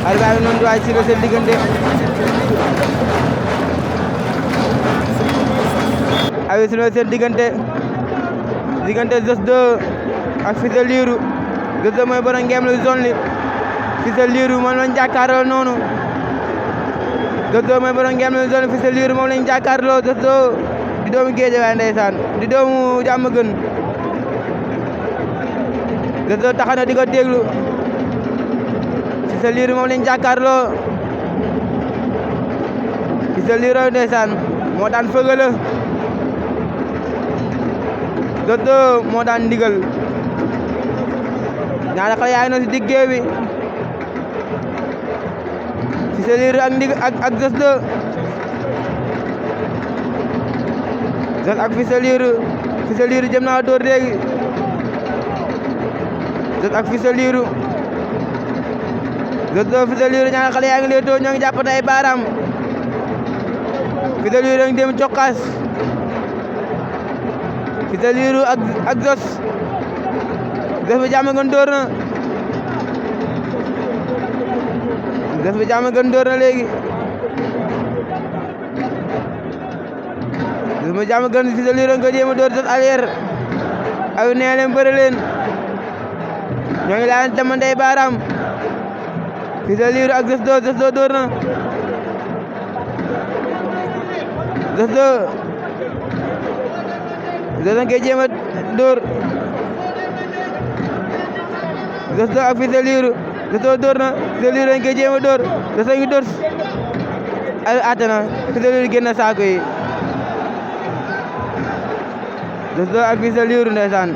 arbitre bi noonu waay sifflé seen diggante arbitre sifflé seen diggante Zoss 2 ak Fils de Lirou. Zoss 2 mooy borom ngeem lu zone li Fils de Lirou moom lañ jàkkaarloo noonu Zoss 2 mooy borom ngeem lu zone li Fils de Lirou moom lañ jàkkaarloo Zoss 2 di doomu Guédiawaye ndeysaan di doomu Diamaguène Zoss 2 taxaw na di ko déglu Fils de Lirou moom lañ jàkkaarloo Fils de Lirou ndeysaan moo daan fëgala Zoss 2 moo daan ndigal ñaari xale yaa ngi noonu si diggee bi Fils de Lirou ak Zoss 2 Zoss ak Fils de Lirou jëm naa door léegi Zoss ak Fils de Lirou Zoss 2 Fils de Lirou ñaari xale yaa ngi leetoo ñoo ngi jàppante ay baaraam Fils de Lirou ngi dem cokkaas Fils de Lirou ak Zoss bi Diamaguène door na Zoss bi Diamaguène door na léegi Zoss bi Diamaguène Fils de Lirou nga jéem a door Zoss arrière aw nee leen bëri leen ñoo ngi laan tamandey baaraam Fils de Lirou ak Zoss 2 door na Zoss 2 nga jéem a door Zoss 2 ak Fils de Lirou Zoss 2 door na Fils de Lirou nga jéem a door Zoss ngi door atana Fils de Lirou génn saako yi Zoss 2 ak Fils de Lirou ndeysaan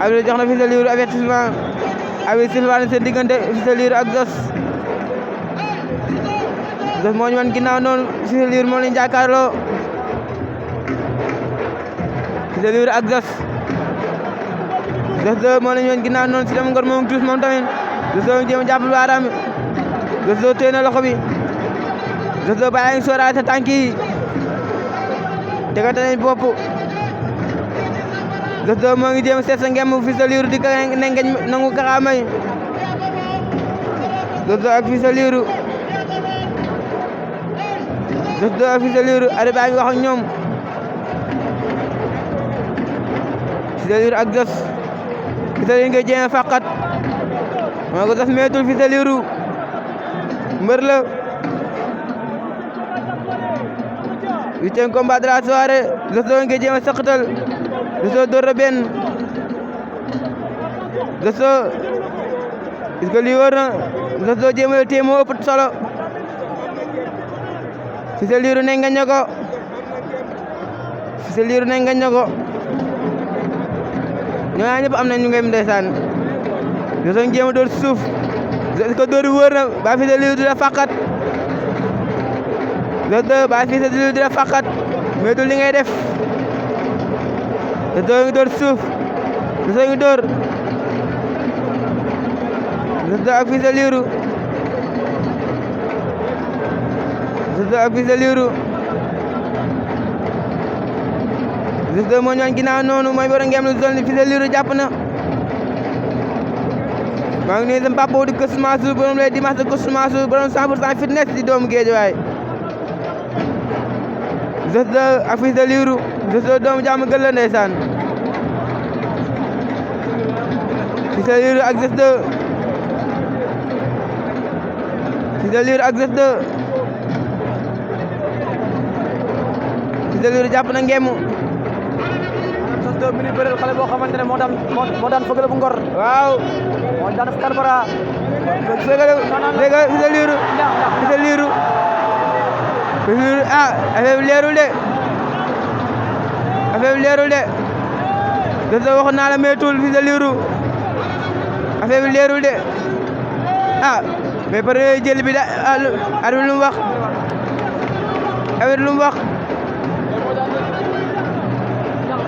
abi jox na Fils de Lirou avertissement abi silvane seen diggante Fils de Lirou ak Zoss moo ñu wan ginnaaw noonu Fils de Lirou moom lañ jàkkaarloo Fils de Lirou ak Zoss 2 moo lañ wan ginnaaw noonu si dem ngor moom tuus moom tamit Zoss 2 jéem a jàppal baaraam Zoss 2 téye na loxo bi Zoss 2 bàyyi ngi sóoraale sa tànk yi tegante nañ bopp Zoss 2 moo ngi jéem a seet sa ngem Fils de Lirou di ka nengeñ nangu kaxaamay Zoss 2 ak Fils de Lirou Zoss 2 ak Fils de Lirou arbitre baa ngi wax ak ñoom Fils de Lirou ak Zoss Fils de Lirou nga jéem a fàqat moo ko Zoss meetul Fils de Lirou mbër la huitième combat de la soirée Zoss 2 nga jéem a saqatal Zoss 2 door na benn Zoss 2 est-ce que lii wóor na Zoss 2 jéem a téye moo ëpp solo Fils de Lirou ne ngañ na ko Fils de Lirou ne ngañ na ko ñoo ñëpp am na ñu ngeen ndeysaan Zoss ngi jéem a door suuf est-ce que door wóor na ba Fils de Lirou dina fàqat Zoss 2 ba Fils de Lirou dina fàqat mais du li ngay def Zoss 2 ngi door suuf Zoss ngi door Zoss 2 ak Fils de Lirou Zoss 2 ak Fils de Lirou Zoss 2 moo ñëwaat ginnaaw noonu mooy borom ngeen lu zone Fils de Lirou jàpp na maa ngi nuyu sama papa di Kër Mansour borom lay dimanche de Kër Mansour borom 100% fitness di doomu Guédiawaye Zoss 2 ak Fils de Lirou Zoss 2 doomu Diamaguène la ndeysaan Fils de Lirou ak Zoss 2 Fils de Lirou ak Zoss 2 Fils de Lirou jàpp na ngemu Zoss 2 mi ngi bëreel xale boo xamante ne moo daan fëgale bu ngor waaw moo daan def karbara fëgale Fils de Lirou Fils de Lirou ah affaire bi leerul de affaire bi leerul de Zoss 2 waxoon naa la meetul Fils de Lirou affaire bi leerul de ah mais par jël bi da arbitre lu mu wax arbitre lu mu wax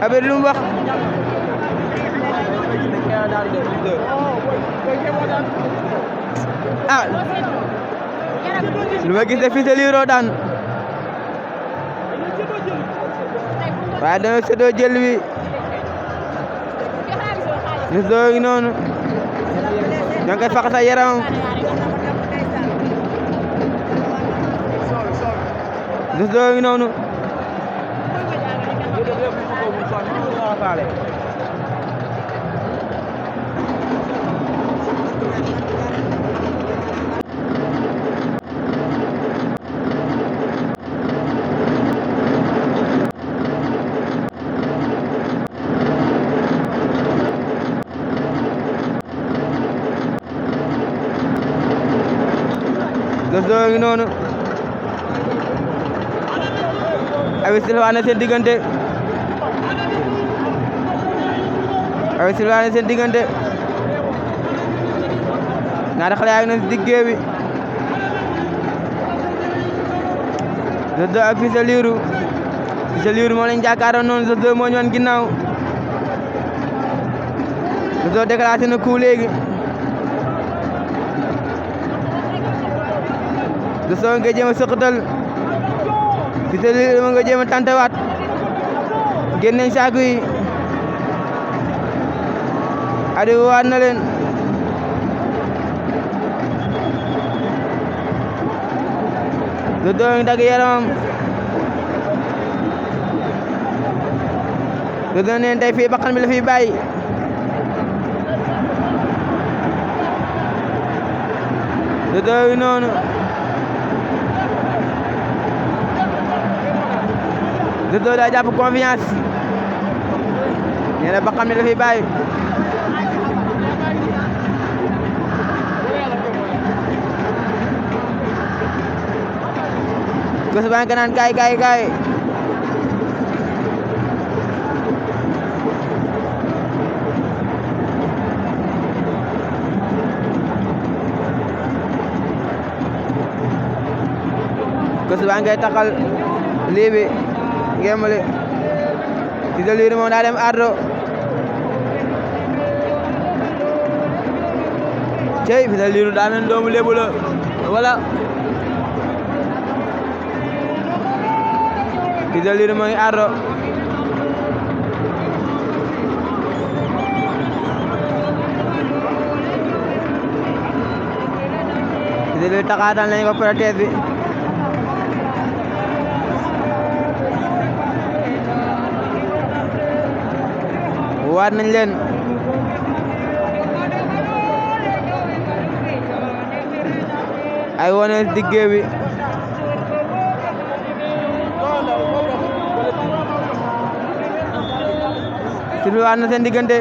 arbitre lu mu wax ah lu ma gis de Fils de Lirou daan waaye dana séddoo jël bi Zoss 2 ngi noonu ñoo ngi koy faq sa yaramam Zoss doo ngi noonu Zoss doo ngi noonu Habib Sylvain na seen diggante Habib Sylvain na seen diggante ñaari xale yaa ngi noonu si diggee bi Zoss doo ak Fils de Lirou moo leen jàkkaaroon noonu Zoss doo moo ñëwoon ginnaaw Zoss doo déclenché na coup léegi Zoss doo nga jéem a sëqatal Fils de Lirou ma nga jéem a tantewaat génneñ saaku yi adi waat na leen Zoss doo ngi dagg yaramam Zoss doo neen tey fii bakkan bi la fiy bàyyi Zoss doo ngi noonu Zoss doo daa jàpp confiance nee na bakkan bi la fiy bàyyi Zoss baa ngi naan kaay Zoss baa ngay taxal lii bi ngembali Fils de Lirou moom daa dem ardo cey Fils de Lirou daa mel doomu Lebu la wala Fils de Lirou moo ngi ardo Fils de Lirou taxaatal nañ ko protège bi waat nañ leen ay wone diggee bi sibi waat na seen diggante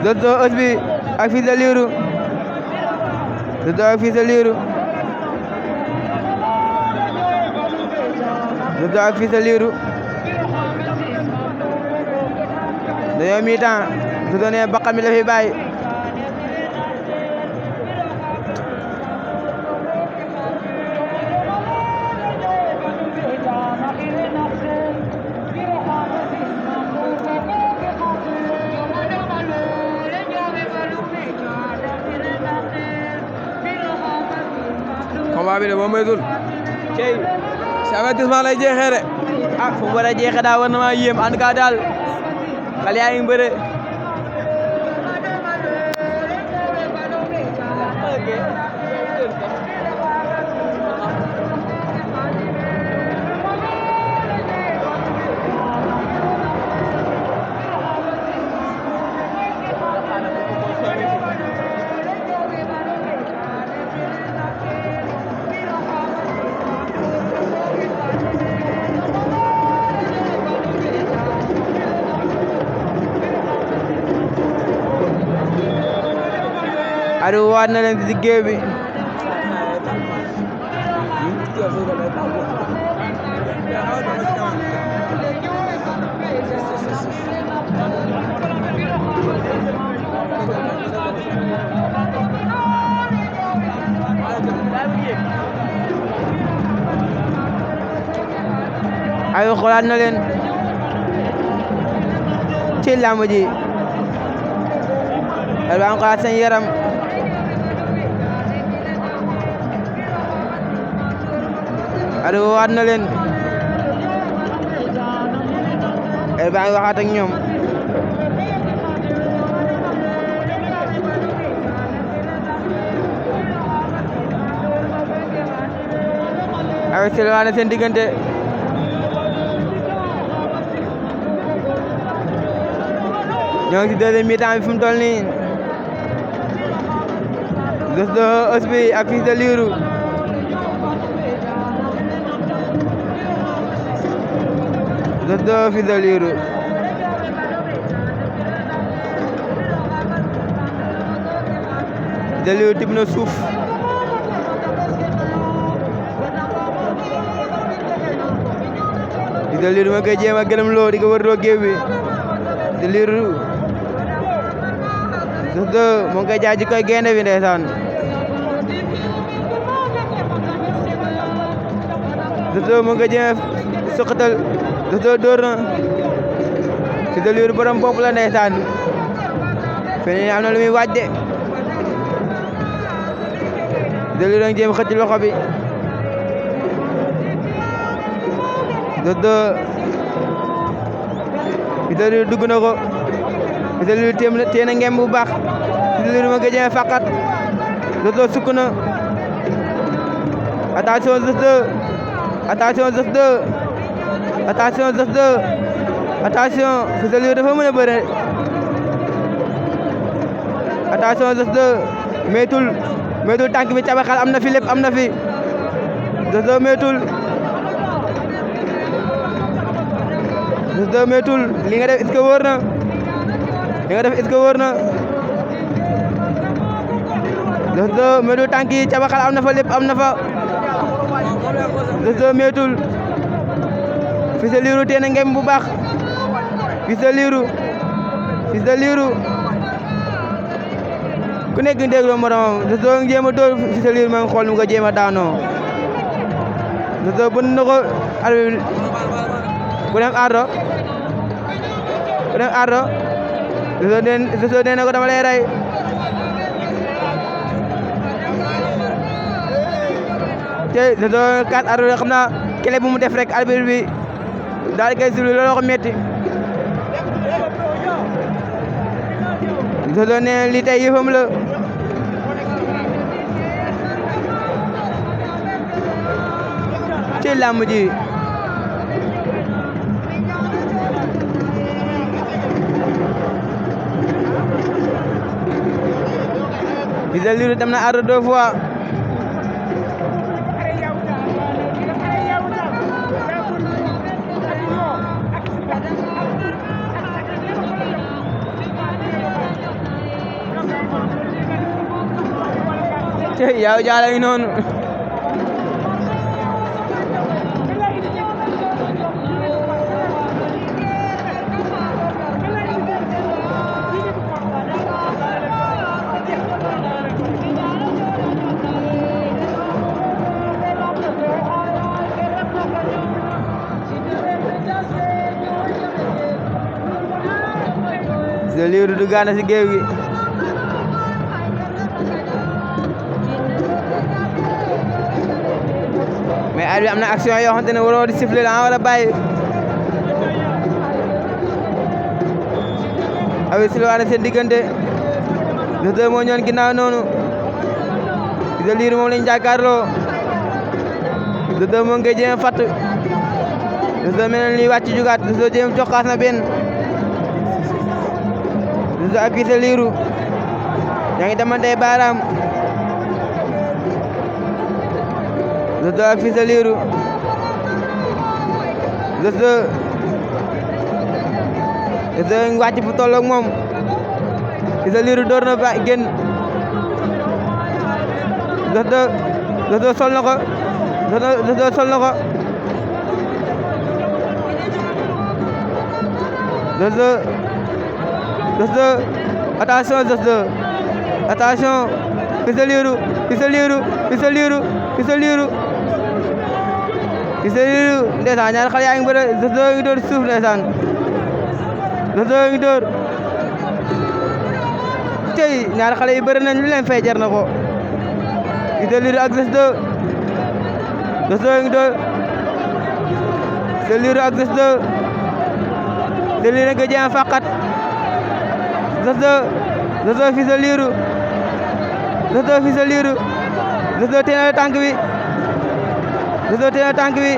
Zoss doo ës bi ak Fils de Lirou Zoss doo ak Fils de Lirou Zoss doo ak Fils de Lirou dañoo mi-temps Zoss doo ne bakkan bi la fi bàyyi combat bi de moom may dul cey si avertissement lay jeexee de fu mu war a jeexee daa war na maa yéem en tout cas daal xale yaa ngi bëre Aliou waat na leen ci géew bi Aliou xoolaat na leen ci làmb ji Aliou baa ngi xoolaat seen yaram Aliou waat na leen Aliou baa ngi waxaat ak ñoom avertissement waat na seen diggante ñoo ngi ci deuxième mi-temps bi fi mu toll nii Zoss de Eus bi ak Fils de Lirou Zoss de Fils de Lirou Fils de Lirou tibb na suuf Fils de Lirou ma koy jéem a gërëm loo di ko wër loo géew bi Fils de Lirou Zoss de moo ngi koy jaay ji koy gaynde bi ndeysaan Zoss de moo ngi koy jéem a sëqatal Zoss de dóor na Fils de Lirou borom bopp la ndeysaan feneen am na lu muy waaj de Fils de Lirou ngi jéem xëcc loxo bi Zoss de Fils de Lirou dugg na ko Fils de Lirou téye na ngem bu baax Fils de Lirou ma ngi jéem faqat Zoss de sukk na attention Zoss de attention Zoss de attention Zoss de attention Fils de Lirou dafa mën a bëre attention Zoss de meetul tànk bi cabaxal am na fi lépp am na fi Zoss de meetul Zoss de meetul li nga def est-ce que wóor na li nga def est-ce que wóor na Zoss de meetul tànk yi cabaxal am na fa lépp am na fa Zoss de meetul Fils de Lirou téye na ngem bu baax Fils de Lirou ku nekk déglu moromam Zoss de jéem a dóor Fils de Lirou ma ngi xool mu ko jéem a daanoo Zoss de bënn na ko arbitre ku dem ardo Zoss de nee na ko dama lay rey te Zoss de kat ardo xam naa kele bu mu def rek arbitre bi daal di koy sulu looloo ko metti Zoss de nee na lii tey yëfam la ci làmb ji Fils de Lirou dem na ardo 2 fois Yaaw Jaal a ngi noonu Fils de Lirou du gaana si géew gi mais arbitre bi am na action yoo xamante ne waroo di siffler la wala bàyyi arbitre sifflé waat na seen diggante Zoss de moo ñoon ginnaaw noonu Fils de Lirou moom lañ jàkkaarloo Zoss de moo ngi koy jéem a fatt Zoss de mel na li wàcc jugaat Zoss de jéem coxaas na benn Zoss de ak Fils de Lirou yaa ngi demante baaraam Zoss de ak Fils de Lirou Zoss de ngi wàcc fu tolloog moom Fils de Lirou door na ba génn Zoss de sol na ko Zoss de sol na ko Zoss de attention Zoss de attention Fils de Lirou ndeysaan ñaari xale yaa ngi bëre Zoss de ngi door suuf ndeysaan Zoss de ngi door tey ñaari xale yi bëri nañ lu leen fay jar na ko Fils de Lirou ak Zoss de ngi door Fils de Lirou ak Zoss de Fils de Lirou nga jéem a fàqat Zoss de Fils de Lirou Zoss de téye na tànk bi Zozo téye na tànk bi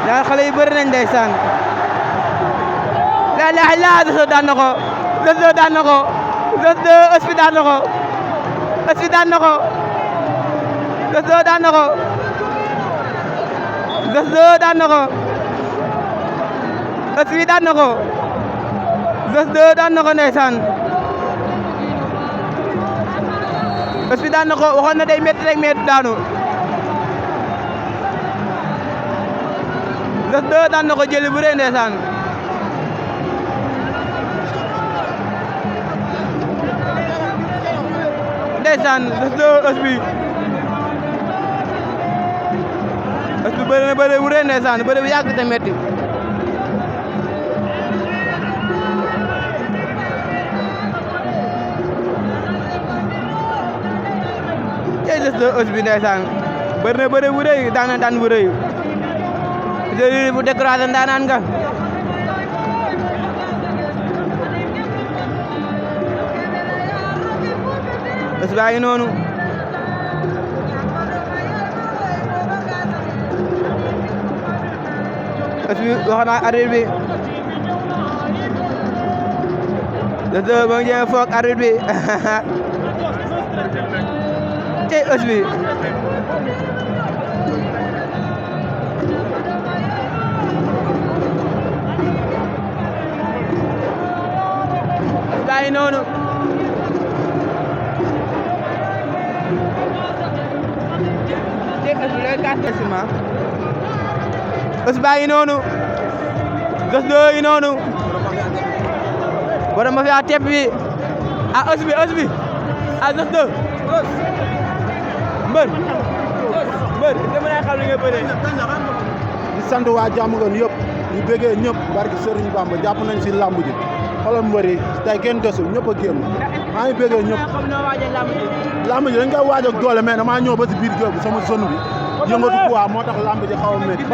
ñaar xale yi bëri nañ ndeysaan la ilaha illa Zozo daan na ko Zozo daan na ko Zozo Ospi daan na ko Ospi daan na ko Zozo daan na ko Zozo daan na ko Ospi daan na ko Zozo daan na ko ndeysaan Ospi daan na ko waxoon na day métti rek métti daanu Zozo daan na ko jëli bu rëy ndeysaan ndeysaan Zozo Ospi bëri na bëri bu rëy ndeysaan bëri bu yàgg te métti tey Zozo Ospi ndeysaan bëri na bëri bu rëy daan na daan bu rëy jëli bu découragé ndaanaan nga Ospi baa ngi noonu Ospi wax na arbitre bi Zozo ba ngi jéem a foog arbitre bi tey Ospi baa ngi noonu Ospi baa ngi noonu Zozo ngi noonu borom ma fi a tepp bi a Ospi a Zozo mbër dama lay xam li nga bëree di sant waa Diamaguène yëpp di bëggee ñëpp barke Serigne Bamba jàpp nañ si lamb ji xoolal mbër yi tey kenn desul ñëpp a génn maa ngi bëggee ñëpp lamb ji dañ koy waaj ak doole mais damaa ñëw ba si biir géew bi sama zone bi yëngatu poids moo tax lamb ji xaw a métti